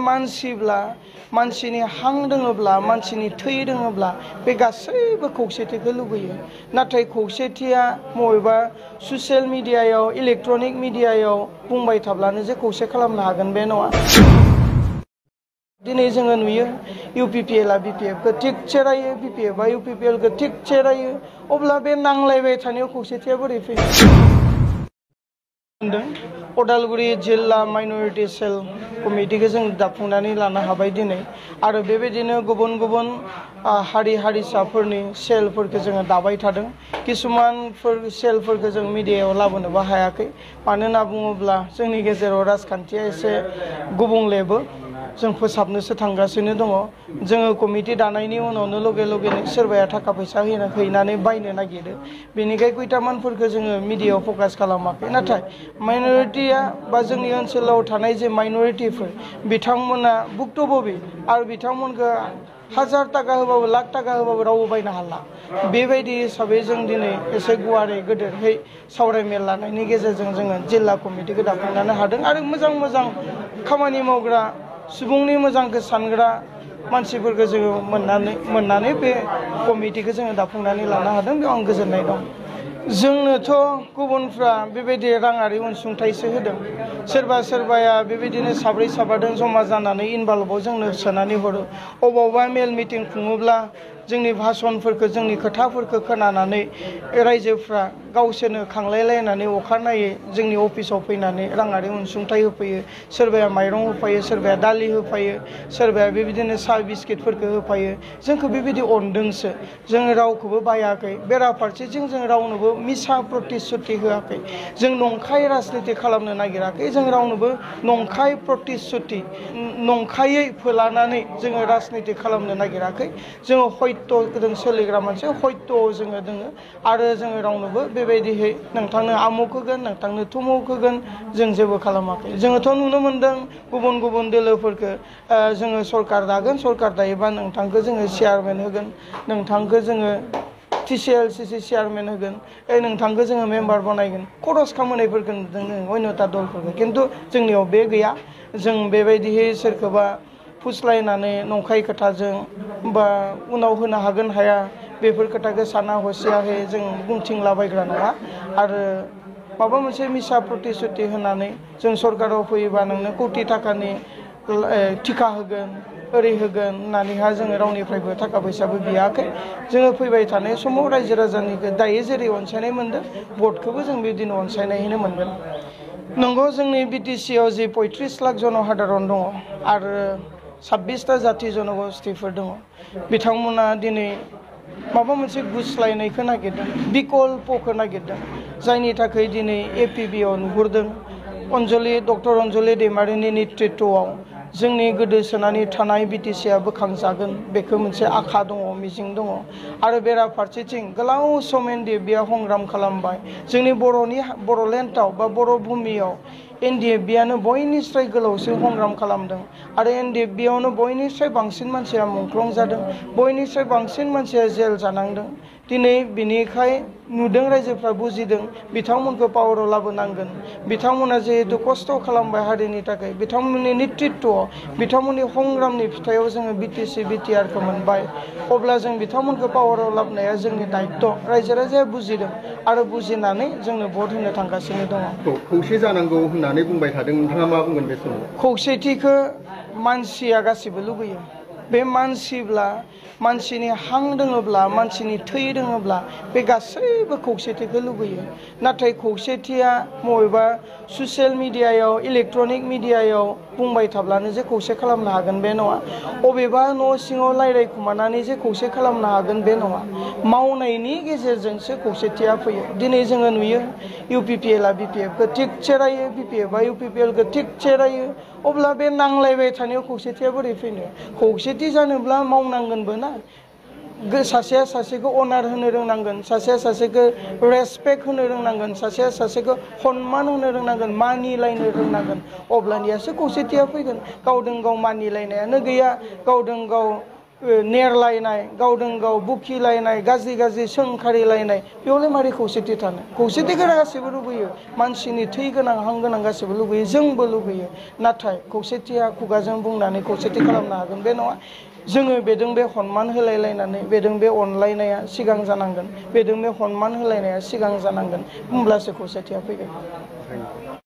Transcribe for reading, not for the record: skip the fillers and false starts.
मानसिब्ला मानसिनि हां दोङोब्ला मानसिनि थै दोङोब्ला बे गासैबो खौसेथिखौ लुबैयो नाथाय खौसेथिया बबेबा ससियेल मिडियायाव इलेक्ट्रनिक मिडियायाव बुंबाय थाब्लानो जे खौसे खालामनो हागोन बे नङा दिनै जोङो नुयो इउपिपिएलआ बिपिएफखौ थिगसे रायो बिपिएफआ इउपिपिएलखौ थिगसे रायो अब्ला बे नांलायबाय थानायाव खौसेथिया बोरै फैयो उदालगुरि जिल्ला माइनरिटि सेल कमिटिखौ जों दाफुंनानै लानो हाबाय दिनै आरो बेबायदिनो गुबुन गुबुन हारि हारिसाफोरनि सेलफोरखौ जोङो दाबाय थादों किसुमानफोर सेलफोरखौ जों मिडियायाव लाबोनोबो हायाखै मानो होनना बुङोब्ला जोंनि गेजेराव राजखान्थिया एसे गुबुंलेबो जों फोसाबनोसो थांगासिनो दङ जोङो कमिटि दानायनि उनावनो लगे लगेनो सोरबाया थाखा फैसा हैनानै बायनो नागिरो बेनिखाय खैथामानफोरखौ जोङो मिडियायाव फकास खालामाखै नाथाय माइनरिटिया बा जोंनि ओनसोलाव थानाय जे माइनरिटिफोर बिथांमोना भुक्तभोगि आरो बिथांमोनखौ 1000 थाखा होबाबो लाख थाखा होबाबो रावबो बायनो हाला बेबायदि हिसाबै जों दिनै एसे गुवारै गोदोरहै सावरायमेल लानायनि गेजेरजों जोङो जिल्ला कमिटिखौ दाफुंनो हादों आरो मोजां मोजां खामानि मावग्रा सुबुंनि मोजांखौ सानग्रा मानसिफोरखौ जोङो मोननानै बे कमिटिखौ जोङो दाफुंनानै लानो हादों बेयाव आं गोजोननाय दं जोंनोथ' गुबुनफ्रा बेबायदि राङारि अनसुंथाइसो होदों सोरबाया बेबायदिनो साब्रै साबाजों जमा जानानै इनभल्भआव जोंनो सोनानै हरो अबावबा मेल मिटिं खुङोब्ला जोंनि भाषणफोरखौ जोंनि खोथाफोरखौ खोनानानै रायजोफ्रा गावसोरनो खांलायलायनानै अखानायै जोंनि अफिसाव फैनानै राङारि अनसुंथाइ होफैयो सोरबाया माइरं होफायो सोरबाया दालि होफायो सोरबाया बेबायदिनो साहा बिस्किटफोरखौ होफायो जोंखौ बेबायदि अनदोंसो जों रावखौबो बायाखै बेराफारसेथिं जों रावनोबो मिसा प्रतिश्रुति होआखै जों नंखाय राजनिति खालामनो नागिराखै जों रावनोबो नंखाय प्रतिश्रुति नंखायै फोलानानै जोङो राजनिति खालामनो नागिराखै जोङो हयतजों सोलिग्रा मोनसे हयतआव जोङो दोङो आरो जोङो रावनोबो बेबायदिहै नोंथांनो आमुक होगोन नोंथांनो थुमुक होगोन जों जेबो खालामाखै जोङोथ' नुनो मोन्दों गुबुन गुबुन दोलोफोरखौ जोङो सरकार दागोन सरकार दायोबा नोंथांखौ जोङो चेयारमेन होगोन नोंथांखौ जोङो TCLCC चेयारमेन होगोन नोंथांखौ जोङो मेम्बार बनायगोन खरस खामानिफोरखौ नुदों जों अन्यथा दलफोरखौ खिन्थु जोंनियाव बे गैया जों बेबायदिहै सोरखौबा फुस्लायनानै नंखाय खोथाजों बा उनाव होनो हागोन हाया बेफोर खोथाखौ साना हसियाहै जों बुंथिंलाबायग्रा नङा आरो माबा मोनसे मिसा प्रतिश्रुति होनानै जों सरकाराव फैयोबा नोंनो कौटि थाखानि टिका होगोन ओरै होगोन होननानैहा जोङो रावनिफ्रायबो थाखा फैसाबो बियाखै जोङो फैबाय थानाय समाव रायजो राजानिखौ दायो जेरै अनसायनाय मोनदों भटखौबो जों बिदिनो अनसायनायैनो मोनगोन नंगौ जोंनि BTCआव जि 35 लाख जनसाधारन दङ आरो 26टा जाति जनगोष्ठीफोर दङ बिथांमोना दिनै माबा मोनसे गुस्लायनायखौ नागिरदों बिकल्पखौ नागिरदों जायनि थाखाय दिनै APBआव नुहुरदों डक्टर अन्जलि दैमारिनि नेतृत्वआव जोंनि गोदोसोनानै थानाय BTCआ बोखांजागोन बेखौ मोनसे आखा दङ मिजिं दङ आरो बेराफारसेथिं गोलाव सम NDFBआ संग्राम खालामबाय जोंनि बर'लेण्डआव बा बर' भूमियाव NDFBआनो बयनिस्राय गोलावसिन संग्राम खालामदों आरो NDFBआवनो बयनिस्राय बांसिन मानसिया मुंख्लं जादों बयनिस्राय बांसिन मानसिया जेल जानांदों दिनै बिनिखाय नुदों रायजोफ्रा बुजिदों बिथांमोनखौ पावाराव लाबोनांगोन बिथांमोना जिहेतु खस्थ' खालामबाय हारिनि थाखाय बिथांमोननि नेतृत्वआव बिथांमोननि संग्रामनि फिथाइयाव जोङो BTC BTRखौ मोनबाय अब्ला जों बिथांमोनखौ पावाराव लाबोनाया जोंनि दायित्व रायजो राजाया बुजिदों आरो बुजिनानै जोंनो भट होनो थांगासिनो दङ खौसे जानांगौ होननानै बुंबाय थादों नोंथाङा मा बुंगोन बे समाव खौसेथिखौ मानसिया गासिबो लुबैयो बे मानसिब्ला मानसिनि हां दोङोब्ला मानसिनि थै दोङोब्ला बे गासैबो खौसेथिखौ लुबैयो नाथाय खौसेथिया बबेबा ससियेल मिडियायाव इलेक्ट्रनिक मिडियायाव बुंबाय थाब्लानो जे खौसे खालामनो हागोन बे नङा अबेबा न' सिङाव रायज्लायखुमानानै जे खौसे खालामनो हागोन बे नङा मावनायनि गेजेरजोंसो खौसेथिया फैयो दिनै जोङो नुयो इउपिपिएलआ बिपिएफखौ थिगसे रायो बिपिएफआ इउपिपिएलखौ थिगसे रायो अब्ला बे नांलायबाय थानायाव खौसेथिया बोरै फैनो खौसेथि जानोब्ला मावनांगोनबो ना सासेया सासेखौ अनार होनो रोंनांगोन सासेया सासेखौ रेसपेक्ट होनो रोंनांगोन सासेया सासेखौ सन्मान होनो रोंनांगोन मानिलायनो रोंनांगोन अब्लानियासो खौसेथिया फैगोन गावजों गाव मानिलायनायानो गैया गावजों गाव नेरलायनाय गावदों गाव बुखिलायनाय गाज्रि गाज्रि सोंखारिलायनाय बेयावलाय मारै खौसेथि थानो खौसेथि गोनां गासैबो लुबैयो मानसिनि थै गोनां हां गोनां गासैबो लुबैयो जोंबो लुबैयो नाथाय खौसेथिया खुगाजों बुंनानै खौसेथि खालामनो हागोन बे नङा जोङो बेजों बे सनमान होलायलायनानै बेजों बे अनलायनाया सिगां जानांगोन बेजों बे सनमान होलायनाया सिगां जानांगोन होमब्लासो खौसेथिया फैगोन